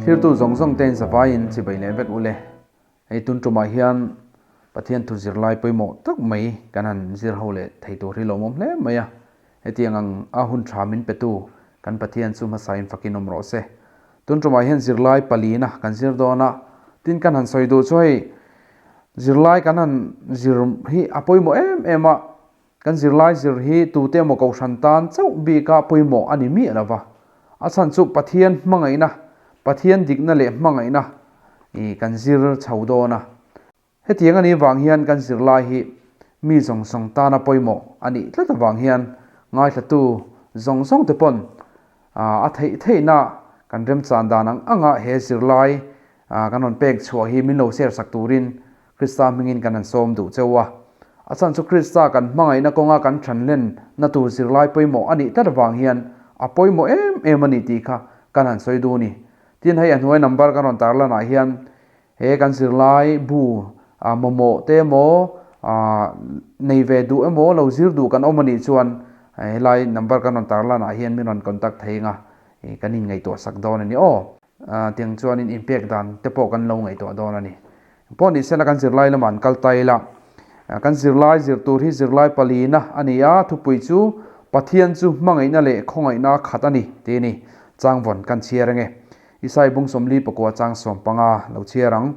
Thlirtu zawng zawng te in zavaiin chibai leh vek ule. Hei tun tumah hian Pathian thu zirlai pawimawh tak mai kan han zir ho leh thei tur hi lawmawm hle mai a. Hetiang ang a hun tha min petu kan Pathian chu hmasain fakin awm rawh se. Tun tumah hian zirlai palina kan zir dawn a, tin kan han sawi duh chu hei zirlai kan han zir hi a pawimawh em em a, Kan zirlai zir hi tute emaw kohhran tan chauh bika pawimawh a ni miah lo va. A chhan chu Pathian hmangaihna, Pathian dikna leh hmangaihna i kan zir chho dawn a. Hetiang a nih vang hian kan zirlai hi mi zawng zawng tana pawimawh a nih tlat avang hian ngaithlatu zawng zawng te pawn a theih theihna kan remchan dan ang anga he zirlai kan rawn pek chhuah hi min lo share sak turin Krista hmingin kan han sawm duh cheu a. A chhan chu Krista kan hmangaihna kawnga kan thanlen na tur zirlai pawimawh a nih tlat avang hian a pawimawh em em a ni tih kha kan han sawi duh a ni. Tin, hei a hnuai number kan rawn tarlan ah hian he kan zirlai bu mamawh te emaw nei ve duh emaw lo zir duh kan awm a nih chuan helai number kan rawn tarlan ah hian min rawn contact thei anga kan inngaihtuah sak dawn a ni aw. Tiang chuanin inpek dan te pawh kan lo ngaihtuah dawn a ni. Pawh ni sela kan zirlai lamah an kal ta ila. Kan zirlai zir tur hi zirlai palina a ni a, thupui chu Pathian chu hmangaihna leh khawngaihna khat a ni tih a ni. Changvawn kan chhiar ange. Isai bung 44 chang 15 lo chhiar ang.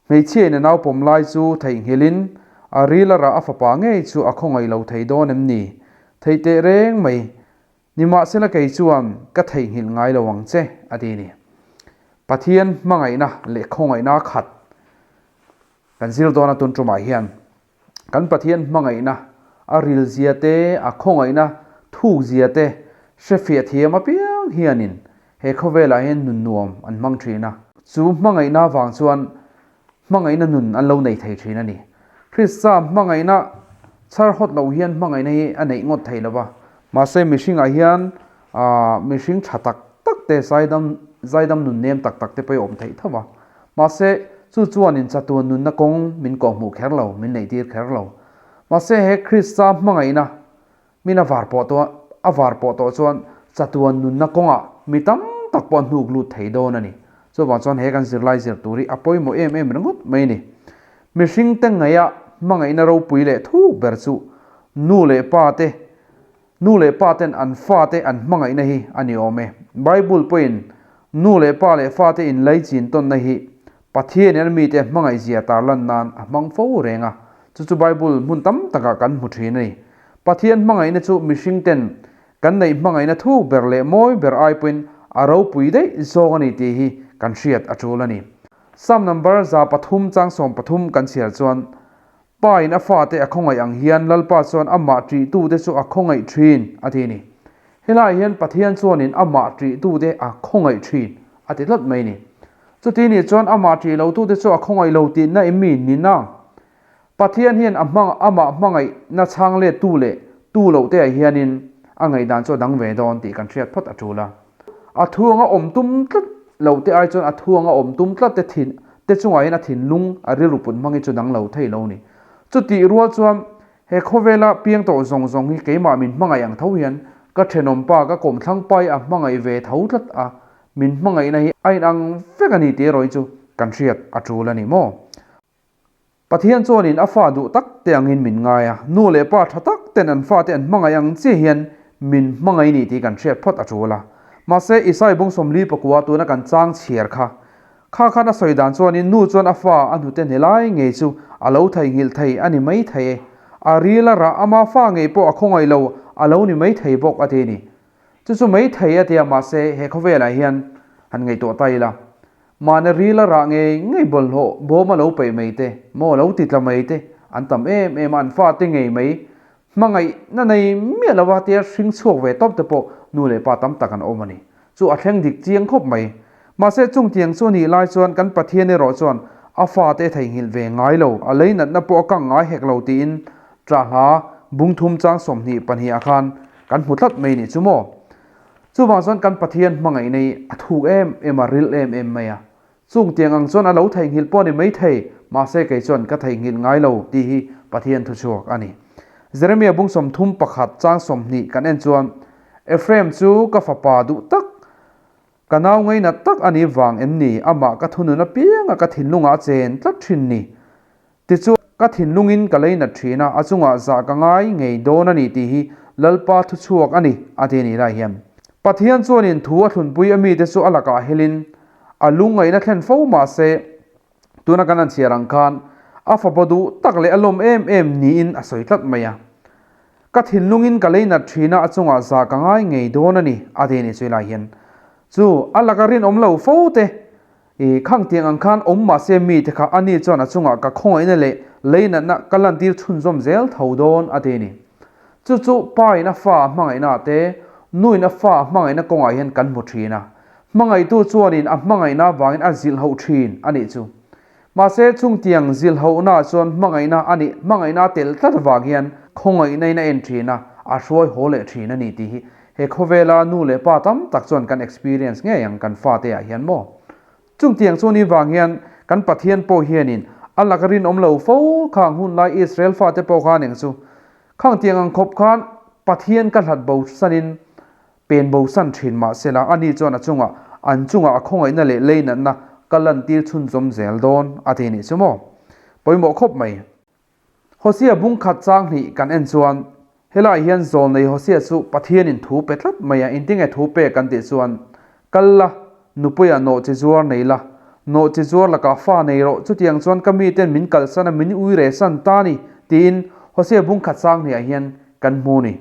Hmeichhia in a naupawm lai chu theihnghilhin a ril a rah a fapa ngei chu a khawngaih lo thei dawn em ni? Theih teh reng mai. Nimahsela kei chuan ka theihnghilh ngai lo ang che, a ti ni. Pathian hmangaihna leh khawngaihna khat kan zir dawn a tun tumah hian kan Pathian hmangaihna a rilzia te, a khawngaihna thukzia te hrefiah thiam apiang hianin he khawvelah hian nun nuam an hmang thin a. Chu hmangaihna vang chuan Hmangaihna nun an lo nei thei thin a ni. Krista hmangaihna chhar hawt lo hian hmangaihna hi a neih ngawt thei lo va. Mahse mihringah hian mihring tha tak tak te, zaidam zaidam nun nem tak tak te pawh hi a awm theih tho va. Mahse chu chuanin chatuan nunna kawng min kawhhmuh kher lo, min neihtir kher lo. Mahse he Krista hmangaihna Min a var pawh tawh a var pawh tawh chuan chatuan nunna kawngah mi tam tak pawh a hnuk lut thei dawn a ni. Chuvang chuan he kan zirlai zir tur hi a pawimawh em em ringawt mai a ni. Mihring te ngaia hmangaihna ropui leh thuk ber chu nu leh pa te nu leh pa ten an fa te an hmangaihna hi a ni awm e. Bible pawhin nu leh pa leh fa te inlaichin tawnna hi Pathian in a mite hmangaihzia tarlan nan a hmang fo reng a, chu chu Bible hmun tam takah kan hmu thin a ni. Pathian hmangaihna chu mihring ten kan neih hmangaihna thuk ber leh mawi ber ai pawhin a ropui daih zawk a ni tih hi kan hriat a tul a ni. Psalm number 103 chang 13 kan chhiar chuan, Pa in a fate a khawngaih ang hian Lalpa chuan amah ṭihtute chu a khawngaih ṭhin, a ti a ni. Helaiah hian Pathian chuanin amah ṭihtute a khawngaih ṭhin, a ti tlat mai a ni. Chuti nih chuan amah ṭih lotute chu a khawngaih lo tihna em mi ni na? Pathian hian a hmang amah hmangaihna chhang let tu leh tu loh te ah hianin a ngaihdan chu a dang ve dawn tih kan hriat phawt a ṭul a. A thuanga awm tum tlat lo te ai chuan a thuanga awm tum tlat te thin te chungah hian a thinlung a rilru put hmang hi chu dang lo thei lo ni. Chutih rual chuan he khawvela piang tawh zawng zawng hi keimah min hmangaih ang tho hian ka thenawm pa ka kawmthlang pa hi a hmangaih ve tho tlat a, min hmangaihna hi a inang vek a ni tih erawh hi chu kan hriat a tul a ni maw? Pathian chuanin a fa duh tak te angin min ngai a, nu leh pa tha tak ten an fate an hmangaih ang chiah hian min hmangaih ni tih kan hriat phawt a tul a. Mahse, Isai bung 49 tuna kan chang chhiar kha, kha khan a sawi dan chuanin nu chuan a fa a hnute hne lai ngei chu a lo theihnghilh thei a ni mai thei e. A ril a rah ama fa ngei pawh a khawngaih lo a lo ni mai thei bawk a ti a ni. Chu chu mai thei a ti a, mahse he khawvelah hian han ngaihtuah ta ila. Mahni ril a rah ngei ngei bawlhhlawh bawm a lo peih mai te, maw lo ti tla mai te an tam em em a, an fate ngei mai hmangaihna nei miah lova tia hring chhuak ve tawp te pawh nu leh pa tam tak an awm a ni. Chu a thleng dik chiang khawp mai. Mahse chungtiang chu a nih lai chuan kan Pathian erawh chuan a fate theihnghilh ve ngai lo, a leinatna pawh a kang ngai hek lo tiin Ṭahla bung thum chang 22 ah khan kan hmu tlat mai nih chu maw? Chuvang chuan kan Pathian hmangaihna hi a thuk em em a, ril em em mai a. Chung tiang ang chuan a lo theihnghilh pawh a ni maithei, mahse kei chuan ka theihnghilh ngai lo tih hi Pathian thuchhuak a ni. Jeremia bung 31 chang 20 kan en chuan, Ephraim chu ka fapa duh tak. Ka nau ngainat tak a nih vang em ni amah ka thunun apianga ka thinlungah a chen tlat thin ni? Tichuan, ka thinlungin ka leinat thin a, a chungah zah ka ngai ngei dawn a ni tih hi Lalpa thuchhuak a ni, a ti a nih lai hian. Pathian chuanin thu a thlunpui a mite chu a lakah helin a lungngaihna thlen fo mah se, tuna kan han chhiar ang khan a fapa duh tak leh a lawm em em niin a sawi tlat mai a. Ka thinlungin ka leinat thin a, a chungah zah ka ngai ngei dawn a ni, a ti a nih chu helai hian. Chu a laka rinawm lo fo te I khang tiang ang khan awm mahse mite kha ani chuan a chungah ka khawngaihna leh leinatna ka lantir chhunzawm zel tho dawn a ti a ni. Chu chu pa in a fa a hmangaihna ah te, nu in a fa a hmangaihna kawngah hian kan hmu thin a. Hmangaihtu chuanin a hmangaihna avangin a zilhhoh thin a nih chu. Mahse chung tiang zilhhohna ah chuan hmangaihna a nih hmangaihna a tel tlat avang hian khawngaihna in a en thin a, a hruai haw leh thin a ni tih hi He khawvela nu leh pa tam tak chuan kan experience ngei ang kan fate ah hian maw? Chungtiang chu ni vang hian kan Pathian pawh hianin a laka rinawm lo fo khang hun lai Israel fate pawh khan eng chu khangtiang ang khawp khan Pathian ka hlat bo sanin pen bo san thin mahsela ani chuan a chungah an chungah a khawngaihna leh leinatna ka lantir chhunzawm zel dawn a ti nih chu maw? Pawimawh khawp mai. Hosea bung khat chang hnih kan en chuan helaiah hian zawlnei Hosea chu Pathianin thu pe tlat mai a, intinge thu pek kan tih chuan, Kal la, nupuiah nawh chi zuar nei la, nawh chi zuar lakah fa nei rawh, chutiang chuan ka miten min kalsan a, min ui reh san ta ni, tiin Hosea bung khat chang hniah hian kan hmu ni.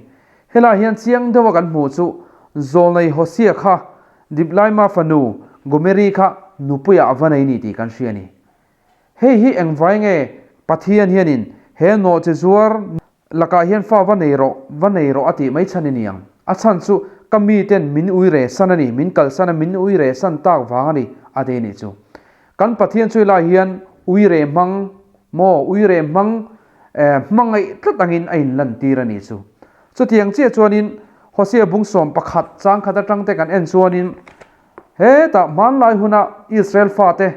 Helaiah hian chiang deuha kan hmuh chu zawlnei Hosea kha Diblaima fanu Gomeri kha nupuiah a va nei ni tih kan hria ni. Hei hi engvai nge Pathian hianin he nawhchi zuar lakah hian fa va nei rawh, va nei rawh a tih mai chhan i ni ang? A chhan chu ka miten min ui re san a ni, min kalsan a, min ui re san tak vang a ni, a ti nih chu. Kan Pathian chu helai hian ui re hmang maw, ui re hmang hmangaih tlat angin a inlantir a nih chu. Chutiang chiah chuanin Hosea bung 11 chang khat atangte kan en chuanin hetah hmanlai huna Israel fate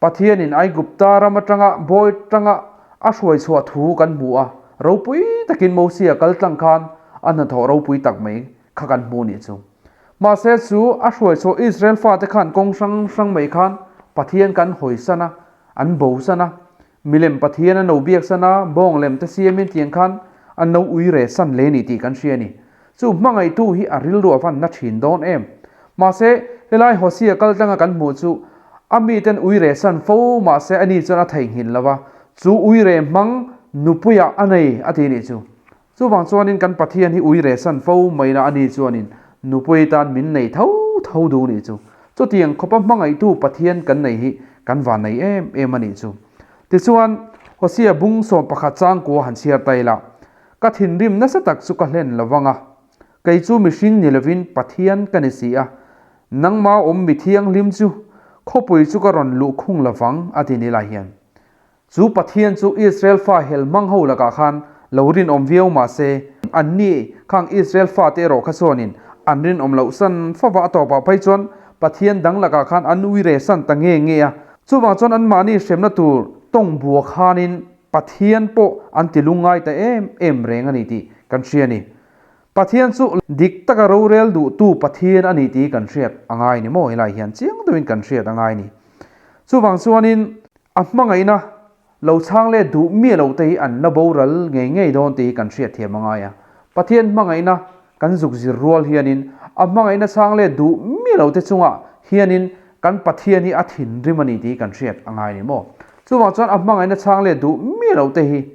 Pathianin Aigupta ram atanga bawi tanga a hruai chhuah thu kan hmu a, ropui takin Mosia kal tlang khan a hnathawh ropui tak mai kha kan hmu nih chu. Mahse chu a hruai chhuah Israel fate khan kawng hrang hrang mai khan Pathian kan hawisan a, an bosan a, milem Pathian an lo biaksan a, bawng lem te siamin tiang khan an lo ui re san le ni tih kan hria a ni. Chu hmangaihtu hi a rilru a van na thin dawn em? Mahse, helai Hosea kal tlanga kan hmuh chu a miten uire san fo mahse ani chuan a theihnghilh lo va, chu uire hmang nupuiah a nei a ti nih chu. Chuvang chuanin kan Pathian hi uire san fo mai la ani chuanin nupui tan min nei tho tho duh nih chu. Chutiang khawpa hmangaihtu Pathian kan nei hi kan van nei em em a nih chu. Tichuan, Hosea bung 11 changkua han chhiar ta ila, Ka thinrim nasa tak chu ka hlen lo vang a, kei chu mihring ni lovin Pathian ka ni si a, nangma awm mi thianghlim chu khawpui chu ka rawn luh khung lo vang, a ti ni lai hian. Chu Pathian chu Israel fa hel hmang ho lakah khan lo rinawm viau mah se, anni khang Israel fate erawh kha chuanin an rinawm loh san fova a tawpah phei chuan Pathian dang lakah khan an ui re san ta nge nge a, chuvang chuan anmahni hremna tur tawng bua khanin Pathian pawh an ti lungngai ta em em reng a ni tih kan hria a ni. Pathian chu dik taka rorel duhtu Pathian a ni tih kan hriat a ngai ni maw? Helai hian chiang deuhin kan hriat a ngai ni. Chuvang chuanin a hmangaihna lo chhang leh duh miah loh te hi an la boral ngei ngei dawn tih hi kan hriat thiam a ngai a. Pathian hmangaihna kan zuk zir rual hianin a hmangaihna chhang leh duh miah loh te chungah hianin kan Pathian hi a thinrim a ni tih hi kan hriat a ngai ni maw? Chuvang chuan a hmangaihna chhang leh duh miah loh te hi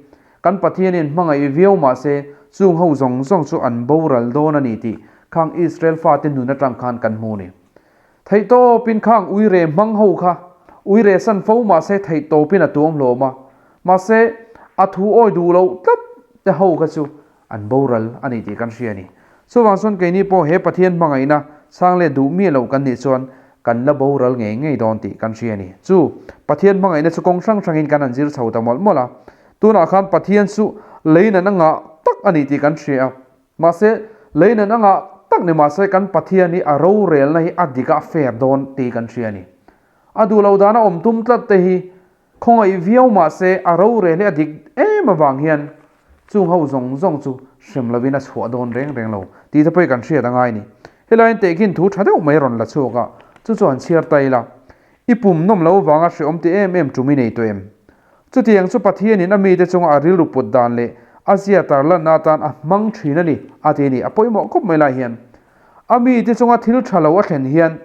kan Pathianin hmangaih viau mah se chung ho zawng zawng chu an boral dawn a ni tih khang Israel fate nun atang khan kan hmu ni. Theihtawpin khang uire hmang ho kha uire san fo mah se theihtawpin a tuam hlawm a, mahse a thu awi duh loh tlat te ho kha chu an boral a ni tih kan hria a ni. Chuvang chuan keini pawh he Pathian hmangaihna chhang leh duh miah loh kan nih chuan kan la boral ngei ngei dawn tih kan hria a ni. Chu Pathian hmangaihna chu kawng hrang hrangin kan han zir chho ta mawlh mawlh a. Tunah khan Pathian chu leinan a ngah tak a ni tih kan hria a. Mahse, leinan a ngah tak ni mahse kan Pathian hi a rorelna hi a dik a fair dawn tih kan hria a ni. A duh loh dana awm tum tlat te hi Khawngaih viau mah se a rorel hi a dik em avang hian chung ho zawng zawng chu hrem lovin a chhuah dawn reng reng lo tih te pawh hi kan hriat a ngai ni. Helaiin tehkhin thu tha deuh mai rawn la chhuak a, Chu chu han chhiar ta ila, I pum nawm lo vanga hrehawm ti em em tum i nei tawh em? Chutiang chu Pathianin a mite chunga a rilru put dan leh a zia tarlanna atan a hmang thin a ni, a ti a ni. A pawimawh khawp mai lai hian a mite chunga thil tha lo a thlen hian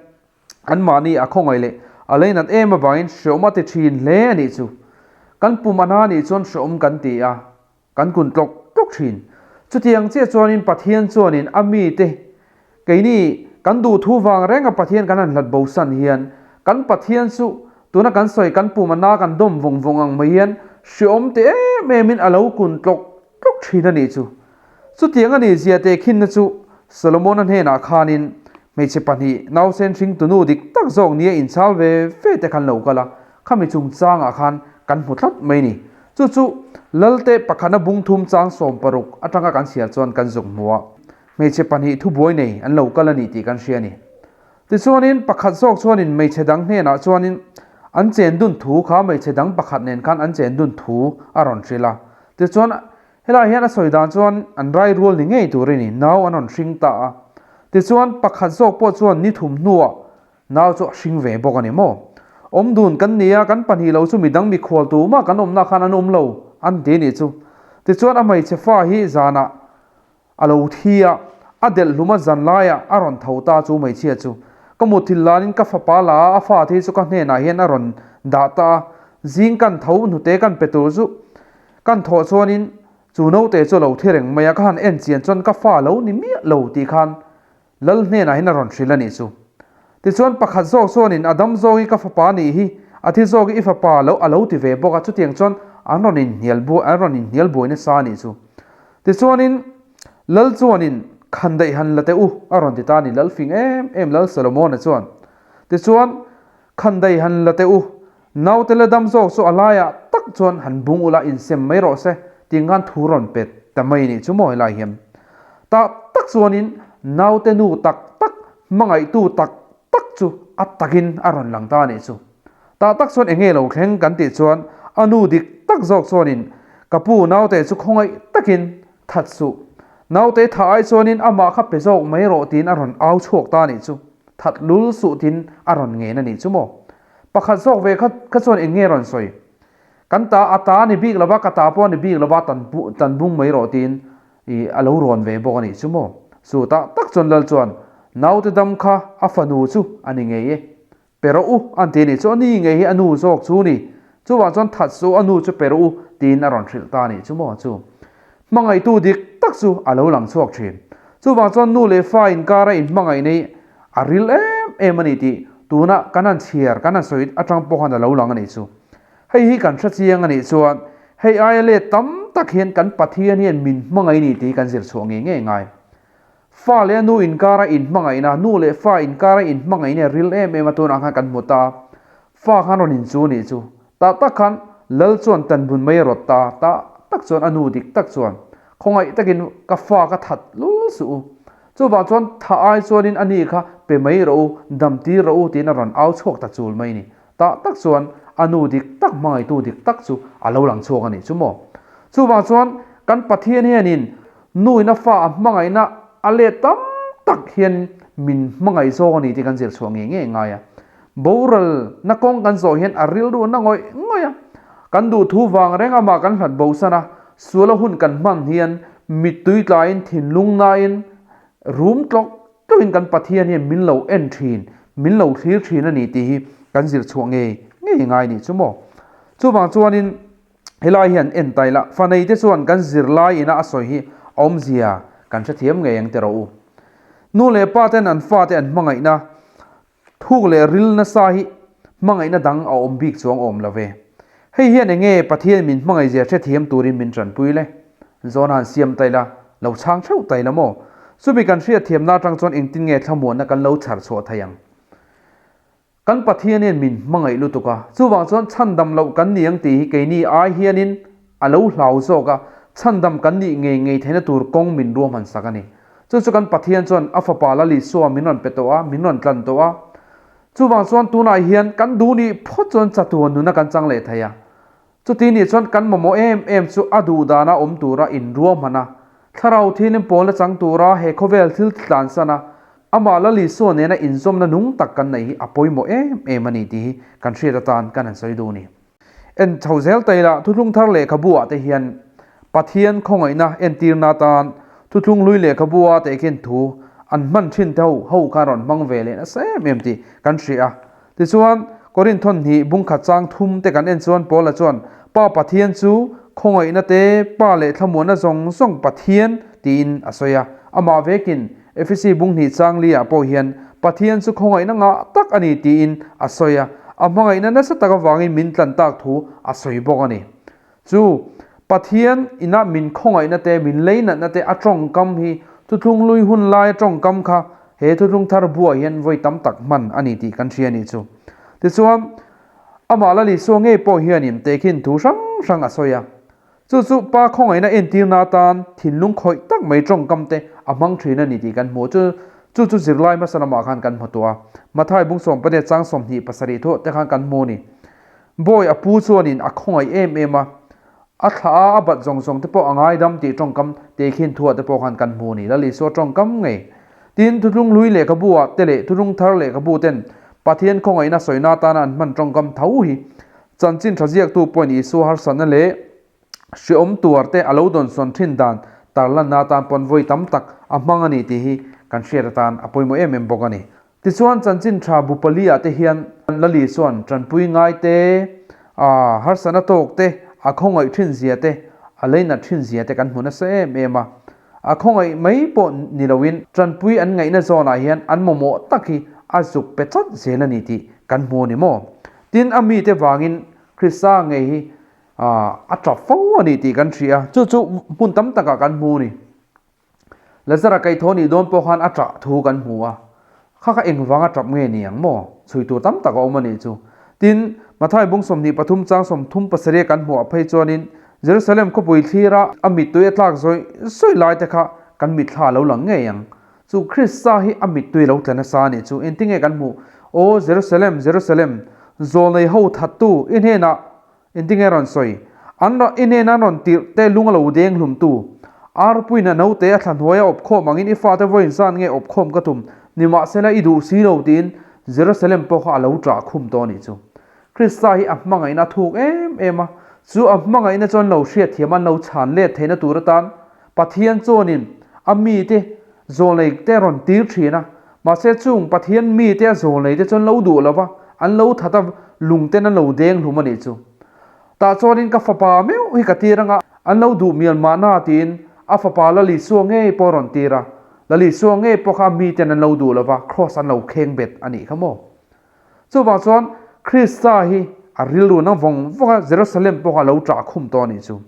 anmahni a khawngaih leh a leinat em avangin hrehawm a ti thin hle a nih chu. Kan pum a hna nih chuan hrehawm kan ti a. Kan kun tlawk tlawk thin. Chutiang chiah chuanin Pathian chuanin a mite keini kan duh thu vang renga Pathian kan han hlat bosan hian kan Pathian chu tuna kan sawi kan pum a na kan dawm vawng vawng ang mai hian hriawm te em emin a lo kun tlawk tlawk thin a nih chu. Chutiang a nih zia te khinna chu Solomona hnenah khanin hmeichhe pahnih nausen hringtunu dik tak zawk nia inchhal ve ve te khan lo kal a, khami chungchangah khan kan hmu tlat mai ni. Chu chu Lalte pakhana bung thum chang 16 atanga kan chhiar chuan kan zuk hmu a, hmeichhe pahnih thubuai nei an lo kal a ni tih kan hria a ni. Tichuanin pakhat zawk chuanin hmeichhe dang hnenah chuanin an chen dun thu kha hmeichhe dang pakhat nen khan an chen dun thu a rawn hrilh a. Tichuan helaiah hian a sawi dan chuan an rai rual ni ngei tur a ni, nau an rawn hring ta a. Tichuan pakhat zawk pawh chuan ni thum hnuah Nau chu a hring ve bawk a ni maw? Awm dun kan ni a, kan pahnih lo chu midang mikhual tumah kan awmna khan an awm lo an ti nih chu. Tichuan a hmeichhe fa hi zanah a lo thi a, a delh hlum a zan laiah a rawn tho ta chu hmeichhia chu. Ka mutthil lanin ka fapa la a, a fa thi chu ka hnenah hian a rawn dah ta a, zing kan tho hnute kan pe tur chu kan thawh chuanin chu naute chu a lo thi reng mai a, ka han en chian chuan ka fa lo ni miah lo tih khan Lal hnenah hian a rawn hrilh a nih chu. Tichuan pakhat zawk chuanin a dam zawk hi ka fapa nih hi, a thi zawk hi i fapa lo a lo ti ve bawk a, chutiang chuan an rawn inhnial buai an rawn inhnial buai nasa a nih chu. Tichuanin Lal chuanin khan daih han la teh u a rawn ti ta a ni, Lal fing em em Lal Solomon-a chuan. Tichuan khan daih han la teh u, naute la dam zawk chu a laiah tak chuan han bung ula insem mai rawh se tih khan thu rawn pe ta mai nih chu maw helai hian. Tah tak chuanin naute nu tak tak hmangaihtu tak tak chu a takin a rawn lang ta nih chu. Tah tak chuan eng nge lo thleng kan tih chuan a nu dik tak zawk chuanin ka pu naute chu khawngaih takin that suh. Naute thah ai chuanin amah kha pe zawk mai rawh tiin a rawn au chhuak ta nih chu. That lul suh tiin a rawn ngen a nih chu maw. Pakhat zawk ve kha kha chuan eng nge rawn sawi? Kan ta a ta a ni bik lova, ka ta pawh a ni bik lova, tan tan bung mai rawh tiin i a lo rawn ve bawk a nih chu maw? Chu tah tak chuan Lal chuan naute dam kha a fanu chu a ni ngei e. Pe rawh u an ti a nih chu, a ni ngei hi a nu zawk chu ni. Chuvang chuan that chu a nu chu pe rawh u tiin a rawn hrilh ta a nih chu maw? Chu hmangaihtu dik tak chu a lo lang chhuak thin. Chuvang chuan nu leh fa inkara inhmangaihna hi a ril em em a ni tih tuna kan han chhiar, kan han sawi atang pawh khan a lo lang a nih chu. Hei hi kan hre chiang a nih chuan hei aia let tam tak hian kan Pathian hian min hmangaih ni tih hi kan zir chhuah ngei ngei ngai. Fa leh a nu inkara inhmangaihna, nu leh fa inkara inhmangaihna a ril em em a tunah khan kan hmu ta. Fa khan rawn inchu nih chu. Tah tak khan Lal chuan tanbun mai a rawt ta, tah tak chuan a nu dik tak chuan khawngaih takin ka fa ka that lul suh u. Chuvang chuan tha ai chuanin a ni kha pe mai rawh u, dam tir rawh u tiin a rawn au chhuak ta chul mai ni. Tah tak chuan a nu dik tak hmangaihtu dik tak chu a lo lang chhuak a nih chu maw. Chuvang chuan kan Pathian hianin nuin a fa a hmangaihna a let tam tak hian min hmangaih zawk a ni tih kan zir chhuah ngei ngei ngai a. Boral na kawng kan zawh hian a rilru na ngawih ngawih a. Kan duh thu vang reng amah kan hlat bosan a, suala hun kan hman hian mittui tlaiin thinlung nain rum tlawk tlawkin kan Pathian hian min lo en thin, min lo thlir thin a ni tih hi kan zir chhuah ngei ngei ngai nih chu maw. Chuvang chuanin helai hian en tai la, fanei te chuan kan zirlai ina a sawi hi a awmzia kan hrethiam ngei ang tiraw u. Nu leh pa ten an fate an hmangaihna Thuk leh ril nasa hi hmangaihna dang a awm bik chuang awm lo ve. Hei hian eng nge Pathian min hmangaihzia hrethiam turin min tanpui le? Zawn han siam ta ila, lo chhang theuh ta ila maw? Chumi kan hriatthiamna atang chuan engtin nge thlamuanna kan lo chhar chhuah thei ang? Kan Pathian hian min hmangaih lutuk a, chuvang chuan chhandam loh kan ni ang tih hi keini ai hianin A lo hlau zawk a, chhandam kan nih ngei ngei theihna tur kawng min ruahman sak a ni. Chu chu kan Pathian chuan a Fapa Lal Isua min rawn pe tawh a, min rawn tlan tawh a. Chuvang chuan tunah hian kan duh nih phawt chuan chatuan nuna kan chang leh thei a. Chuti nih chuan kan mamawh em em chu a duh dana awm tura inruahman a, thlarau thilin pawlna chang tura he khawvel thil tlansan a. Amah Lal Isua nena inzawmna nung tak kan neih hi a pawimawh em em a ni tih hi kan hriat atan kan han sawi duh a ni. En chho zel ta ila, Thuthlung Thar lehkhabu ah te hian Pathian khawngaihna entirna atan Thuthlung Hlui lehkhabu a tehkhin thu an hman thin te ho ho khan rawn hmang ve leh nasa em em tih kan hria a. Tichuan, Korinth thawnhnih bungkhat chang thum te kan en chuan Paula chuan, Pa Pathian chu khawngaihna te, Pa leh thlamuanna zawng zawng Pathian tiin a sawi a. Amah vekin Efesi bunghnih chang li ah pawh hian Pathian chu khawngaihna ngah tak a ni tiin a sawi a, a hmangaihna nasa tak avangin min tlan tak thu a sawi bawk a ni. Chu Pathian ina min khawngaihna te, min leinatna te a tawngkam hi thuthlung lui hun laia tawngkam kha he thuthlung thar buah hian vawi tam tak hman a ni tih kan hria a nih chu. Tichuan, amah Lal Isua ngei pawh hianin tehkhin thu hrang hrang a sawi a. Chu chu Pa khawngaihna entirna atan thinlung khawih tak mai tawngkam te a hmang thin a ni tih kan hmu. Chu chu chu zirlai hmasa lamah khan kan hmu tawh a. Mathai bung sawmpania chang 27 thuah te khan kan hmu a ni. Bawi a pu chuanin a khawngaih em em a, a thlah a a bat zawng zawng te pawh a ngaidam tih tawngkam tehkhin thuah te pawh khan kan hmu a ni. Lal Isua tawngkam ngei. Tin, Thuthlung Hlui lehkhabu ah te leh Thuthlung Thar lehkhabu ten Pathian khawngaihna sawina atana an hman tawngkam tho hi Chanchin tha ziaktu pawhin Isua harsatna leh hreawm tuar te a lo dawnsawn thin dan tarlanna atan pawn vawi tam tak a hmang a ni tih hi kan hriat atan a pawimawh em em bawk a ni. Tichuan chanchin tha bu pali ah te hian Lali chuan tanpui ngai te, a harsatna tawk te, a khawngaih thin zia te, a leinat thin zia te kan hmu nasa em em a. A khawngaih mai pawh ni loin tanpui an ngaihna zawnah hian an mamawh tak hi a zuk pe chat zel a ni tih kan hmu a ni maw? Tin, a mite vangin Krista ngei hi a tap fo a ni tih kan hria a, chu chu hmun tam takah kan hmu a ni. Lazara kaithaw nih dawn pawh khan a tah thu kan hmu a, kha kha engvanga tap nge ni ang maw? Chhui tur tam tak a awm a nih chu. Tin, Mathai bung 23 chang 37 kan hmuh ah phei chuanin Jerusalem khawpui thlira a mittui a tlak zawih zawih lai te kha kan mitthla a lo lang ngei ang. Chu Krista hi a mittui lo tla nasa a nih chu. Engtinge kan hmuh? Aw Jerusalem, Jerusalem, zawlnei ho thattu i hnenah Engtinge rawn sawi? An i hnena an rawn tirh te lung a lo deng hlumtu. Arpuiin a naute a thla hnuai a awp khawm angin i fate vawiin zan nge awp khawm ka tum, nimahsela i duh si lo tiin Jerusalem pawh kha a lo ṭah khum tawh a nih chu. Krista hi a hmangaihna a thuk em em a, chu a hmangaihna chu an lo hriatthiam a, an lo chhan let theihna tur atan Pathian chuanin a mite zawlnei te rawn tir thin a, mahse chung Pathian mite a zawlnei te chu an lo duh lo va, an lo that a, lung ten an lo deng hlum a nih chu. Tah chuanin ka fapa meuh hi ka tir anga an lo duh mial mahna tiin a fapa Lal Isua ngei pawh a rawn tir a, Lal Isua ngei pawh kha miten an lo duh lo va, kraws an lo kheng bet a nih kha maw. Chuvang chuan Krista hi a rilru nang vawng vawng a, Jerusalem pawh kha a lo ṭah khum tawh a nih chu.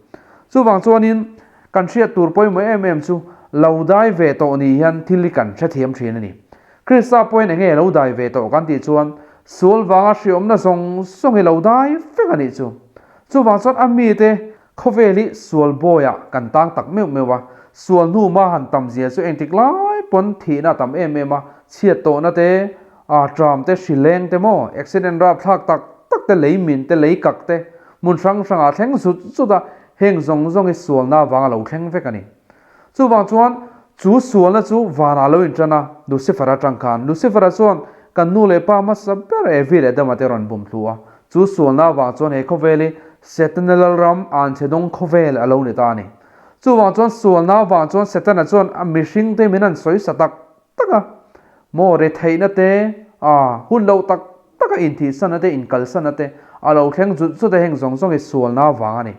Chuvang chuanin kan hriat tur pawimawh em em chu lo dai ve tawh ni hian thil hi kan hrethiam ṭhin a ni. Krista pawhin eng nge lo dai ve tawh kan tih chuan sual vanga hriawmna zawng zawng hi lo dai vek a nih chu. Chuvang chuan a mite Khawvel hi sual bawiah kan tang tak meuh meuh a, sual hnu ma han tam zia chu engtik lai pawn thihna a tam em em a, chhiat tawhna te, aa tram te, hri leng te maw, accident rapthlak tak tak te, lei min te, lei kak te, hmun hrang hrangah thleng zut zut a, heng zawng zawng hi sualna avanga lo thleng vek a ni. Chuvang chuan chu sualna chu vanah lo intan a, Lucifer-a atang khan. Lucifer-a chuan kan nu leh pa hmasa ber Evi leh Adama te rawn bum thlu a. Chu sualna avang chuan he khawvel hi Setana lalram anchhedawng khawvel a lo ni ta a ni. Chuvang chuan sualna avang chuan Setana chuan a mihring te min han sawi sa tak tak a, maw retheihna te, a hun loh tak tak a inthihsanna te, inkalsanna te a lo thleng zut zut a, heng zawng zawng hi sualna avang a ni.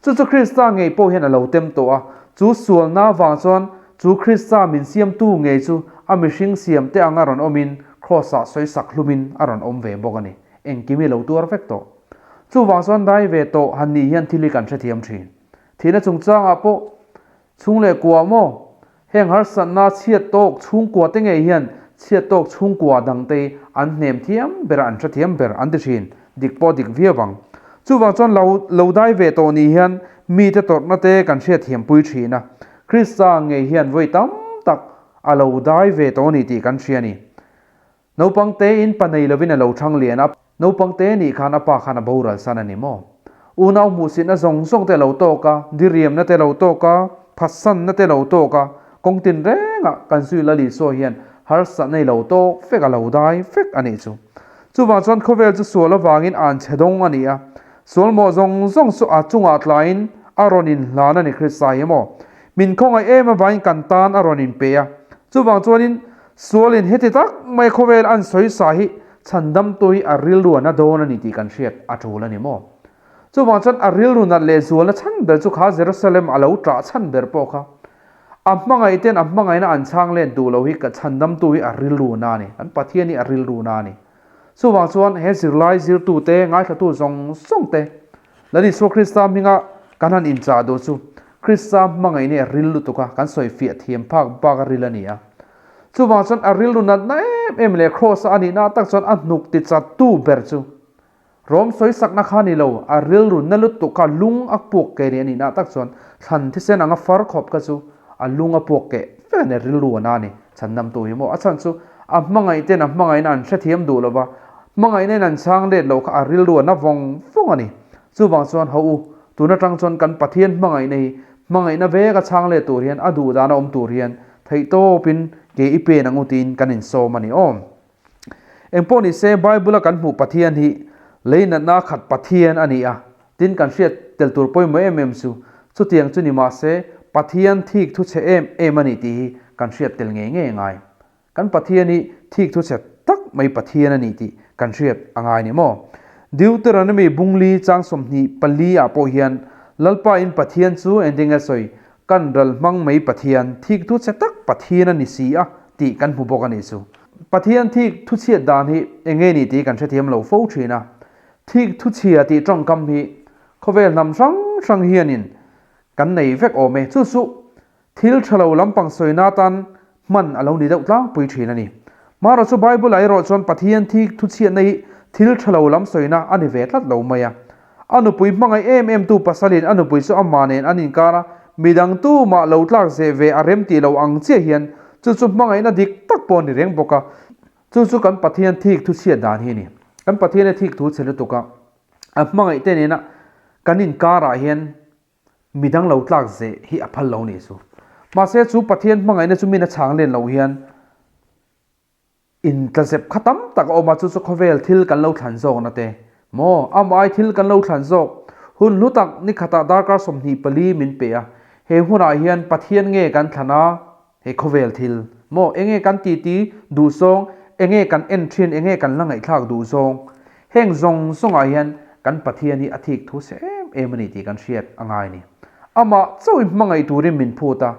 Chu chu Krista ngei pawh hian a lo tem tawh a, chu sualna avang chuan chu Krista min siamtu ngei chu a mihring siam te anga rawn awmin Kraws-ah sawisak hlumin a rawn awm ve bawk a ni. Engkim hi lo tuar vek tawh. Chuvang chuan dai ve tawh han nih hian thil hi kan hrethiam thin. Thihna chungchangah pawh chhung leh kua maw? Heng harsatna chhiat tawk chhungkua te ngei hian chhiat tawk chhungkua dangte hi an hnem thiam ber a, an hre thiam ber an ti thin. Dik pawh dik viau ang. Chuvang chuan lo lo dai ve tawh ni hian mite tawrhna te kan hriat thiam pui thin a. Krista ngei hian vawi tam tak a lo dai ve tawh a ni tih kan hria a ni. Naupang tein pa nei lovin a lo thang lian a, naupang te nih khan a pa khan a boral san a ni maw? Unau hmuhsitna zawng zawng te a lo tawk a, diriamna te a lo tawk a, phatsanna te a lo tawk a, kawng tin rengah kan zui Lal Isua hian Harsatna i lo tawk vek a lo dai vek a nih chu. Chuvang chuan khawvel chu sual avangin an chhe dawng a ni a. Sual mawh zawng zawng chu a chungah tlaiin a rawn inhlan a ni Krista hi maw? Min khawngaih em avangin kan tan a rawn inpe a. Chuvang chuanin sualin heti tak mai khawvel an sawi sa hi chhandamtu hi a rilru a na dawn a ni tih kan hriat a tul a ni maw? Chuvang chuan a rilru nat leh zualna chhan ber chu kha Jerusalem a lo ṭah chhan ber pawh kha a hmangaih ten a hmangaihna an chhang let duh lo hi ka chhandamtu hi a rilru na a ni, kan Pathian hi a rilru na a ni. Chuvang chuan he zirlai zirtute, ngaithlatu zawng zawng te, Lal Isua Krista hminga kan han inchah duh chu Krista hmangaihna hi a ril lutuk a, kan sawi fiah thiam phak bak a ril a ni a. Chuvang chuan a rilru natna em em leh Kraws a anihna tak chuan a hnuk tichattu ber chu Rom sawisakna kha ni lo, a rilru na lutuk kha lung a puak keh ni a nihna tak chuan thlan thisen anga far khawp kha chu a lung a puak keh vek a ni, rilru a na a ni. Chhandamtu hi maw? A chhan chu a hmangaih ten a hmangaihna an hrethiam duh lo va, hmangaihna in an chhang let loh kha a rilru a na vawng vawng a ni. Chuvang chuan ho u, tun atang chuan kan Pathian hmangaihna hi hmangaihna vek a chhang let tur hian a duh dan a awm tur hian theihtawpin ke i pen ang u tiin kan insawm a ni aw. Engpawh ni se, Bible-a kan hmuh Pathian hi lei natna khat Pathian a ni a, tin kan hriat tel tur pawimawh em em chu chutiang chu ni mah se, Pathian thik thu chhe em em a ni tih hi kan hriat tel ngei ngei a ngai. Kan Pathian hi thik thu chhe tak mai Pathian a ni tih kan hriat a ngai ni maw? Deuteronomy bungli chang 24 ah pawh hian Lalpa in Pathian chu engtin nge sawi? Kan ral hmang mai Pathian thik thu chhe tak Pathian a ni si a tih kan hmu bawk a nih chu. Pathian thik thu chhiat dan hi eng nge ni tih kan hrethiam lo fo thin a. Thik thu chhia tih tawngkam hi khawvel hnam hrang hrang hianin kan nei vek awm e. Chu chu thil tha lo lampang sawina atan hman a lo ni deuh tlangpui thin a ni. Marawh chu Bible-ah erawh chuan Pathian thik thu chhiatna hi thil tha lo lam sawina a ni ve tlat lo mai a. A nupui hmangaih em em tu pasalin a nupui chu amah nen an inkar a, midang tumah lo tlak zeh ve a rem tih lo ang chiah hian chu chu hmangaihna dik tak pawh a ni reng bawk a. Chu chu kan Pathian thik thu chhiat dan hi a ni. Kan Pathian a thik thu chhe lutuk a, a hmangaih te nena kan inkarah hian midang lo tlak zeh hi a phal lo nih chu. Mahse chu Pathian hmangaihna chu min a chhang len loh hian Intlazep kha tam tak a awm a, chu chu khawvel thil kan lo thlan zawkna te maw? Amah ai thil kan lo thlan zawk hun hlu tak ni khatah darkar 24 min pe a, he hunah hian Pathian nge kan thlan a, he khawvel thil maw? Enge kan titi duh zawng, enge kan en thin, enge kan la ngaihthlak duh zawng, heng zawng zawngah hian kan Pathian hi a thik thu se em em a ni tih kan hriat a ngai a ni. Amah chauhin hmangaih turin min phut a,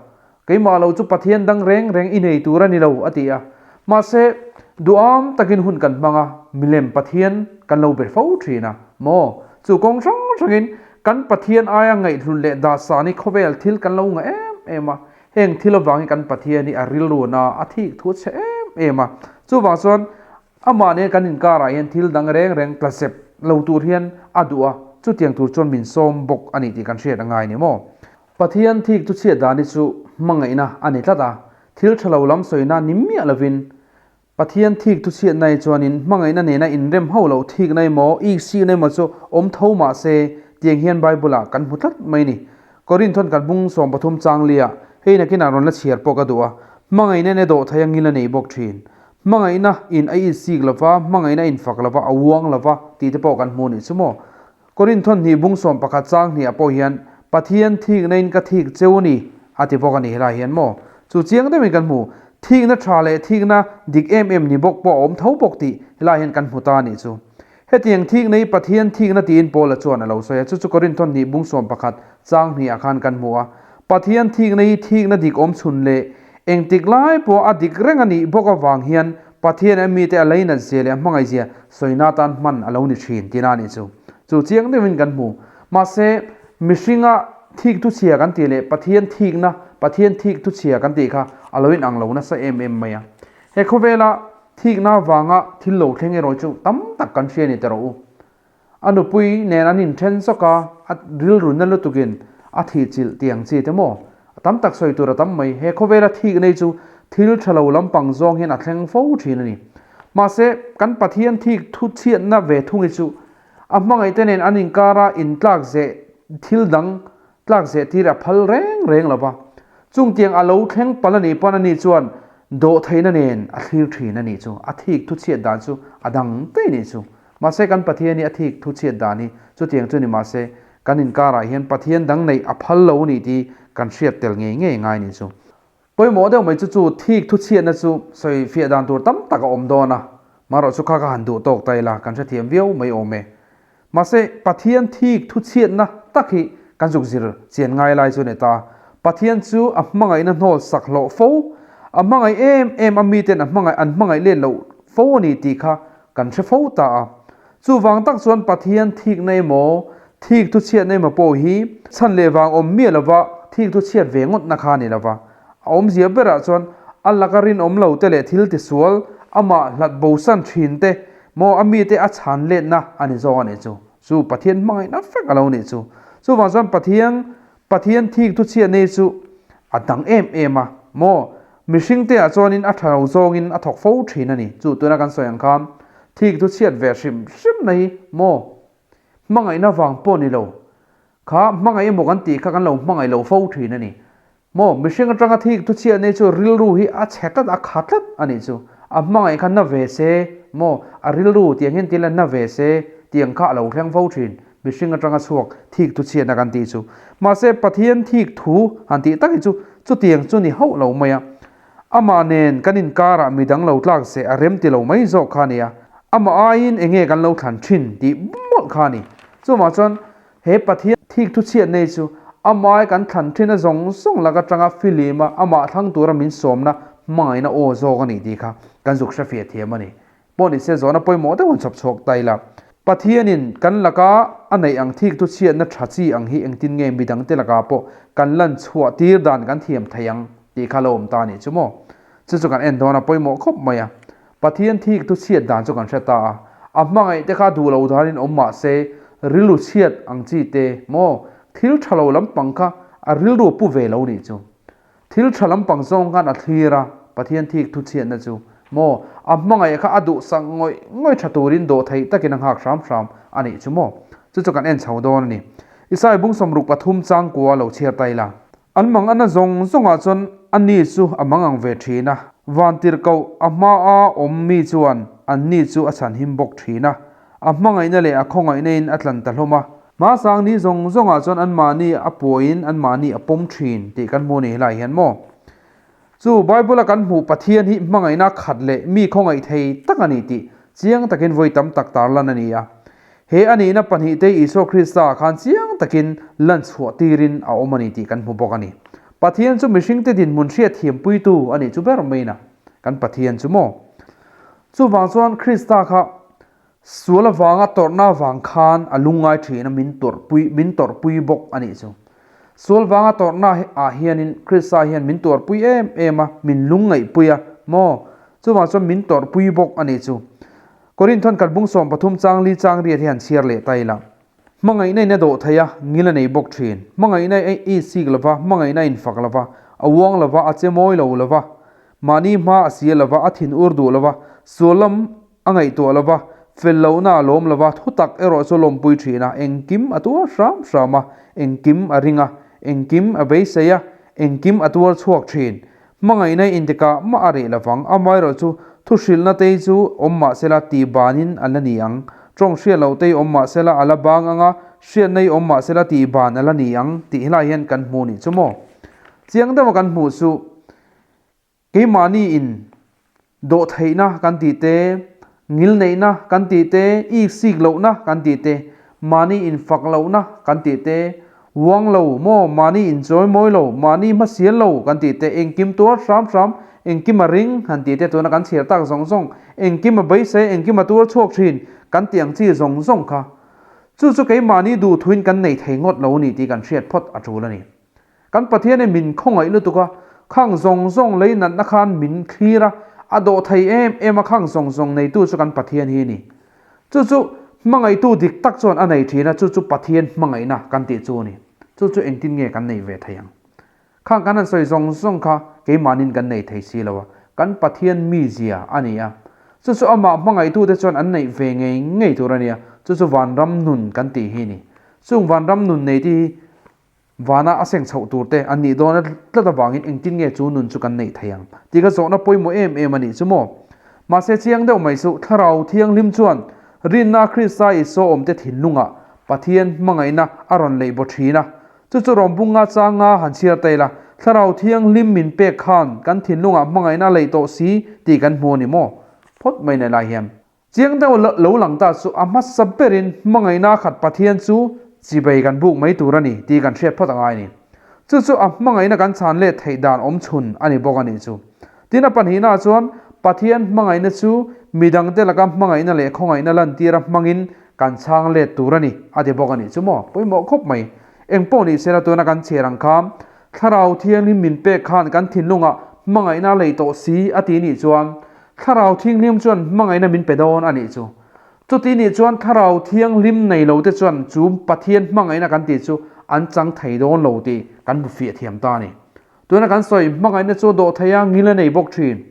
Keimah lo chu Pathian dang reng reng i nei tur a ni lo, a ti a. Mahse, duham takin hun kan hmang a, milem Pathian kan lo be fo thin a. Maw? Chu kawng hrang hrangin kan Pathian aia ngaihhlun leh dahsan hi khawvel thil kan lo ngah em em a. Heng thil avangin kan Pathian hi a rilruna a thik thu chhe em em a. Chuvang chuan amah nen kan inkarah hian thil dang reng reng tlazep lo tur hian a duh a, chutiang tur chuan min sawm bawk a ni tih kan hriat a ngai ni maw? Pathian thik chu chhiat dan hi chu hmangaihna a ni tlat a, thil tha lo lam sawina ni miah lovin Pathian thik thu chhiatna hi chuanin hmangaihna nena inrem hauh loh thikna emaw, iksikna emaw chu awm tho mah se tiang hian Bible-ah kan hmu tlat mai ni. Korinthon kan bung 13 chang liah hei nakinah rawn la chhiar pawh ka duh a, hmangaihna in a dawh thei a ngil a nei bawk thin. Hmangaihna in a isik lova, hmangaihna in fak lova, a uang lova tih te pawh kan hmu nih chu maw. Korinthon hnih bung 11 chang hniah pawh hian Pathian thikna in ka thik cheu a ni a ti bawk a ni helai hian maw? Chu chiang deuhin kan hmu. Thikna tha leh thikna dik em em ni bawk pawh a awm tho bawk tih helai hian kan hmu ta a nih chu. Hetiang thikna hi Pathian thikna tiin Paula chuan a lo sawi a, chu chu Korinthon hnih bung 11 chang hniah khan kan hmu a. Pathian thikna hi thikna dik awm chhun leh engtik lai pawh a dik reng a nih bawk avang hian Pathian a mite a leinat zia leh a hmangaih zia sawina atan hman a lo ni thin tihna a nih chu. Chu chiang deuhin kan hmu. Mahse, mihringa thik thu chhia kan tih leh Pathian thikna, Pathian thik thu chhia kan tih kha a lo inang lo nasa em em mai a. He khawvela thikna avanga thil lo thleng erawh chu tam tak kan hria ni ta rawh u. A nupui nen an inthen zawk a, a rilrunna lutukin a thihchilh tih ang chi te maw? A tam tak sawi tur a tam mai. He khawvela thik nei chu thil tha lo lampang zawng hian a thleng fo thin a ni. Mahse, kan Pathian thik thu chhiatna ve thung hi chu a hmangaihte nen an inkara intlak zeh thil dang tlak zeh tir a phal reng reng lo va. Chungtiang a lo thleng palh a nih pawn ani chuan. Dawhtheihna nen a thlir thin a nih chu. A thik thu chhiat dan chu a dang daih nih chu. Mahse kan Pathian hi a thik thu chhiat dan hi chutiang chu ni mahse kan inkarah hian Pathian dang neih a phal lo nih tih kan hriat tel ngei ngei ngai nih chu. Pawimawh deuh mai chu chu thik thu chhiatna chu sawi fiah dan tur tam tak a awm dawn a, marawh chu kha ka han duh tawk ta ila kan hrethiam viau mai awm e. Mahse Pathian thik thu chhiatna tak hi kan zuk zir chian ngai lai chu a ni ta. Pathian chu a hmangaihna hnawl sak hlawh fo, a hmangaih em em a miten a hmangaih an hmangaih let loh fo a ni tih kha kan hre fo ta a. Chuvang tak chuan Pathian thikna emaw, thik thu chhiatna emaw pawh hi chhan leh vang awm miah lova thik thu chhiat ve ngawtna kha a ni lova. A awmzia berah chuan a laka rinawm lo te leh thil tisual, amah hlat bosan thin te maw a mite a chhan letna a ni zawk a nih chu. Chu Pathian hmangaihna fek a lo nih chu. Chuvang chuan Pathian Pathian thik thu chhiat nei chu a dang em em a maw? Mihring te ah chuanin a tha lo zawngin a thawk fo thin a ni. Chu tuna kan sawi ang khan thik thu chhiat ve hrim hrim na hi maw? Hmangaihna vang pawh ni lo. Kha hmangaih emaw kan tih kha kan lo hmangaih lo fo thin a ni. Maw? Mihring atanga thik thu chhiat nei chu rilru hi a chhe tlat a kha tlat a nih chu. A hmangaih kha na ve se maw? A rilru tiang hian tila na ve se tiang kha a lo thleng fo thin. Mihring atanga chhuak thik thu chhiatna kan tih chu. Mahse, Pathian thik thu han tih tak hi chu chutiang chu ni hauh lo mai a. Amah nen kan inkarah midang lo tlak se a rem ti lo mai zawk kha a ni a. Amah aiin enge kan lo thlan thin tih mawlh kha a ni. Chumah chuan he Pathian thik thu chhiat nei chu amah ai kan thlan thin a zawng zawng lak atanga filim a amah thlang tura min sawmna hmangaihna aw zawk a ni tih kha kan zuk hrefiah thiam a ni. Pawh ni se zawhna pawimawh deuh an chhawp chhuak ta ila. Pathianin kan laka a neih ang thik thu chhiatna tha chi ang hi engtin nge midangte lakah pawh kan lan chhuah tir dan kan thiam thei ang tih kha lo awm ta a nih chu maw? Chu chu kan en dawn a pawimawh khawp mai a. Pathian thik thu chhiat dan chu kan hre ta a. A hmangaih te kha duh lo danin awm mah se rilru chhiat ang chi te maw thil tha lo lampang kha a rilru pu ve lo nih chu. Thil tha lampang zawng khan a thlir a, Pathian thik thu chhiatna chu maw a hmangaih kha a duhsak ngawih ngawih tha turin dawh theih takin a nghak hram hram a nih chu maw. Chu chu kan en chho dawn a ni. Isai bung 63 changkua lo chhiar ta ila. An mang ana zawng zawngah chuan a ni chu a mang ang ve thin a, van tirhkoh a hma a awm mi chuan an ni chu a chhanhim bawk thin a, a hmangaihna leh a khawngaihna in a tlan ta hlawm a. Hmasang ni zawng zawngah chuan anmahni a puain anmahni a pawm thin tih kan hmu ni helai hian maw? Chu Bible-a kan hmuh Pathian hi hmangaihna khat leh mi khawngaih thei tak a ni tih chiang takin vawi tam tak tarlan a ni a. He a nihna pahnihte Isua Krista-ah khan chiang takin lan chhuah tirin a awm a ni tih kan hmu bawk a ni. Pathian chu mihringte dinhmun hriatthiampuitu a nih chu ber maina kan Pathian chu maw? Chuvang chuan Krista kha Sual avanga tawrhna avang khan a lungngai thin a, min tuarhpui, min tawrhpui bawk a nih chu. Sual vanga tawrhna ah hianin Krista hian min tuarhpui em em a, min lungngaihpui a, maw? Chuvang chuan min tawrhpui bawk a nih chu. Korinthon khat bung 13 chang li chang riat hi han chhiar leh ta ila. Hmangaihna in a dawh thei a, ngil a nei bawk thin. Hmangaihna a insik lova, hmangaihna a infak lova, a uang lova, a che mawi lo lova, mahni hma a sial lova, a thin ur duh lova, sual lam A ngaihtuah lo va, fel lohna a lawm lo va, thu tak erawh chu lawmpui thin a, engkim a tuar hram hram a, engkim a ring a, engkim a beisei a, engkim a tuar chhuak thin. Hmangaihna intikah mah a reh lo vang, amaherawh chu thu hrilhna tei chu awm mah sela tih banin a la ni ang, tawng hriat loh tei awm mah sela a la bang ang a, hriatna i awm mah sela tih ban a la ni ang tih helai hian kan hmu nih chu maw? Chiang deuha kan hmuh chu. Keimahni in dawhtheihna kan tih te, ngilneihna kan tih te, iksik lohna kan tih te, mahni infak lohna kan tih te, uang lo maw, mahni inchawi mawi lo, mahni hmasial lo kan tih te, engkim tuar hram hram, engkim a ring han tih te tuna kan chhiar tak zawng zawng, engkim a beisei, engkim a tuar chhuak thin kan tih ang chi zawng zawng kha. Chu chu keimahni duhthuin kan nei thei ngawt lo a ni tih kan hriat phawt a tul a ni. Kan Pathian in min khawngaih lutuk a, khang zawng zawng lei natna khan min thlir a, a dawh thei em em a khang zawng zawng neitu chu kan Pathian hi a ni. Chu chu hmangaihtu dik tak chuan a nei thin a, chu chu Pathian hmangaihna kan tih chu a ni. Chu chu engtin nge kan nei ve thei ang? Khang kan han sawi zawng zawng kha keimahnin kan nei thei si lo a, kan Pathian mizia a ni a. Chu chu amah hmangaihtute chuan an neih ve ngei ngei tur a ni a, chu chu vanram nun kan tih hi a ni. Chung vanram nun neite hi. Vana a seng chhoh tur te an nih dawn tlat avangin engtin nge chu nun chu kan neih thei ang tih ka zawhna pawimawh em em a nih chu maw. Mahse chiang deuh mai chu Thlarau Thianghlim chuan rinna Krista Isua awmte thinlungah Pathian hmangaihna a rawn leih baw thin a. Chu chu rawngbunga changa han chhiar ta ila, Thlarau Thianghlim min pek khan kan thinlungah hmangaihna a leih tawh si tih kan hmu a ni maw? Phawt mai nei lai hian. Chiang deuh lo lang ta chu a hmasa berin hmangaihna khat Pathian chu chibei kan buk mai tur a ni tih kan hriat phawt a ngai a ni. Chu chu a hmangaihna kan chhan let theih dan awm chhun a ni bawk a nih chu. Tin a pahnihna chuan Pathian hmangaihna chu midangte laka hmangaihna leh khawngaihna lantira hmangin kan chhang let tur a ni a ti bawk a nih chu maw? Pawimawh khawp mai. Engpawh ni sela tuna kan chhiar ang kha Thlarau Thianghlim min pek khan kan thinlungah hmangaihna a lei tawh si a ti nih chuan Thlarau Thianghlim chuan hmangaihna min pe dawn a nih chu. Chuti nih chuan Thlarau Thianghlim nei lo te chuan chu Pathian hmangaihna kan tih chu an chang thei dawn lo tih kan hmu fiah thiam ta a ni. Tuna kan sawi hmangaihna chu dawh thei a ngil a nei bawk thin.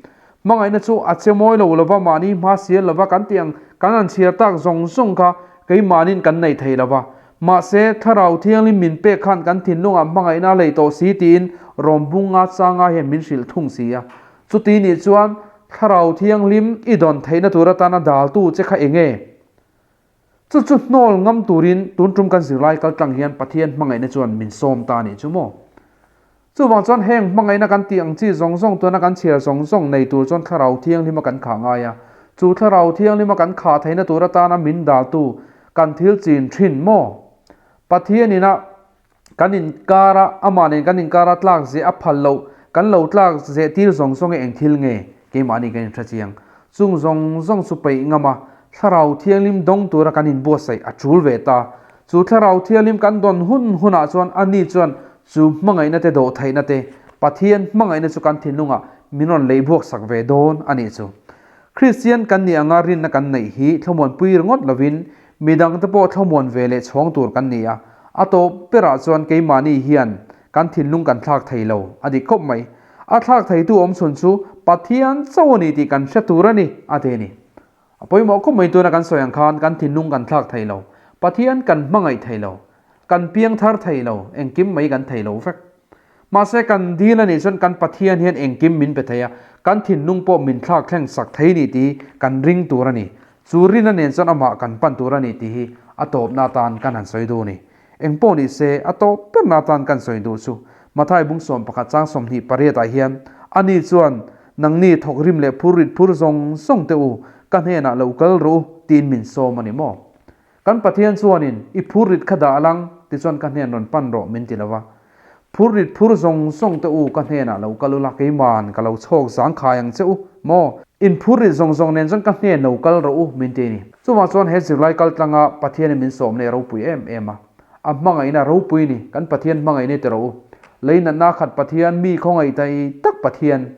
Hmangaihna chu a che mawi lo lova mahni hma sial lova kan tih ang kan han chhiar tak zawng zawng kha keimahnin kan neih thei lova. Mahse, Thlarau Thianghlim min pek khan kan thinlungah hmangaihna a lei tawh si tiin Rawmbunga changa hian min hrilh thung si a. Chuti nih chuan Thlarau Thianghlim i dawn theihna tur atana daltu che kha eng nge? Chu chu hnawl ngam turin tun tum kan zirlai kal tlang hian Pathian hmangaihna chuan min sawm ta a nih chu maw? Chuvang chuan heng hmangaihna kan tih ang chi zawng zawng tuna kan chhiar zawng zawng nei tur chuan Thlarau Thianghlima kan khah ngai a. Chu Thlarau Thianghlima kan khah theihna tur atana min daltu kan thil chin thin maw? Pathian ina kan inkara amah nen kan inkara tlak zeh a phal loh kan lo tlak zeh tir zawng zawng hi eng thil nge? Keimahni kan inhre chiang. Chung zawng zawng chu peih ngam a, Thlarau Thianghlim dawng tura kan inbuatsaih a tul ve ta. Chu Thlarau Thianghlim kan dawn hun hunah chuan ani chuan chu hmangaihna te dawhtheihna te, Pathian hmangaihna chu kan thinlungah min rawn lei buak sak ve dawn a nih chu. Kristian kan nih anga rinna kan neih hi thlamuanpui ringawt lovin midangte pawh thlamuan ve leh chhawng tur kan ni a, a tawp berah chuan keimahni hian kan thinlung kan thlak thei lo a dik khawp mai. A thlak theitu awmchhun chu Pathian chauh a ni tih kan hre tur a ni, a ti a ni. A pawimawh khawp mai tuna kan sawi ang khan kan thinlung kan thlak thei lo, Pathian kan hmangaih thei lo, kan piang thar thei lo, engkim mai kan thei lo vek. Mahse kan dil a nih chuan kan Pathian hian engkim min pe thei a, kan thinlung pawh min thlak thleng sak thei ni tih hi kan ring tur a ni. Chu rin a nen chuan amah kan pan tur a ni tih hi a tawpna atan kan han sawi duh a ni. Engpawh ni se, a tawp berna atan kan sawi duh chu Mathai bung 11 chang 28 ah hian ani chuan Nangni thawk rim leh phur rit phur zawng zawng teh u, ka hnenah lo kal rawh u tiin min sawm a ni maw? Kan Pathian chuanin i phur rit kha dah lang tichuan ka hnen rawn pan rawh min ti lo va. Phur rit phur zawng zawng teh u ka hnenah lo kal ula keiman ka lo chhawk zangkhai ang che u maw? In phur rit zawng zawng nen chuan ka hnen lo kal rawh u min ti a ni. Chuvang chuan he zirlai kal tlanga Pathianin min sawm leh ropui em em a. A hmangaihna ropui ni, kan Pathian hmangaihna ti rawh u. Lei natna khat Pathian, mi khawngaih tai tak Pathian.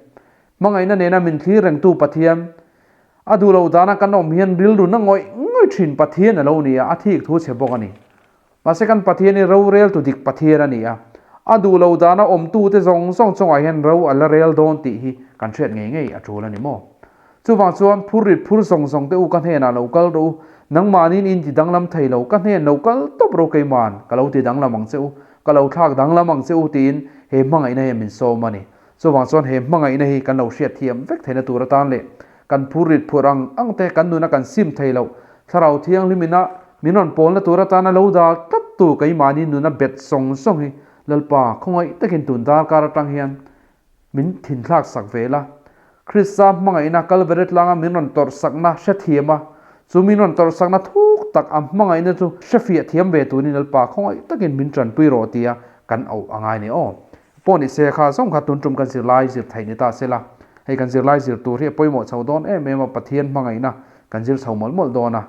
Hmangaihna nena min thlir rengtu Pathian. A duh loh dana kan awm hian rilru na ngawih ngawih thin Pathian a lo ni a, a thik thu chhe bawk a ni. Mahse kan Pathian hi roreltu dik Pathian a ni a, a duh loh dana awmtute zawng zawng chungah hian ro a la rel dawn tih hi kan hriat ngei ngei a tul a ni maw? Chuvang chuan phur rit phur zawng zawng te u ka hnenah lo kal rawh u, nangmahniin in ti danglam thei lo, ka hnen lo kal tawp rawh keiman, ka lo ti danglam ang che u, ka lo thlak danglam ang che u tiin he hmangaihna hian min sawm a ni. Chuvang chuan he hmangaihna hi kan lo hriat thiam vek theihna tur atan leh kan phur rit phurh ang ang te kan nuna kan sim thei loh Thlarau Thianghlim ina min rawn pawlna tur atana lo dal tlattu keimahni nuna bet zawng zawng hi Lalpa khawngaih takin tun darkar atang hian min thinthlak sak ve la. Krista hmangaihna Kalvary tlanga min rawn tawrh sakna hrethiam a, chu min rawn tawrh sakna thuk tak a hmangaihna chu hrefiah thiam ve turin Lalpa khawngaih takin min tanpui rawh tia kan auh a ngai ni aw. Pawh ni se kha zawng kha tun tum kan zirlai zir theih ni ta se la, hei kan zirlai zir tur hi a pawimawh chho dawn em em a, Pathian hmangaihna kan zir chho mawlh mawlh dawn a.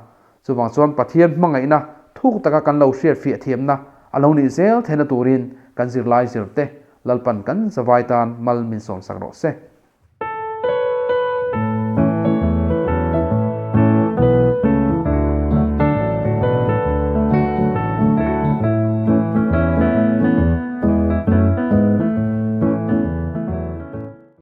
Chuvang chuan Pathian hmangaihna thuk taka kan lo hriatfiah thiamna a lo nih zel theihna turin kan zirlai zir te Lalpan kan zavai tan mal min sawmsak rawh se.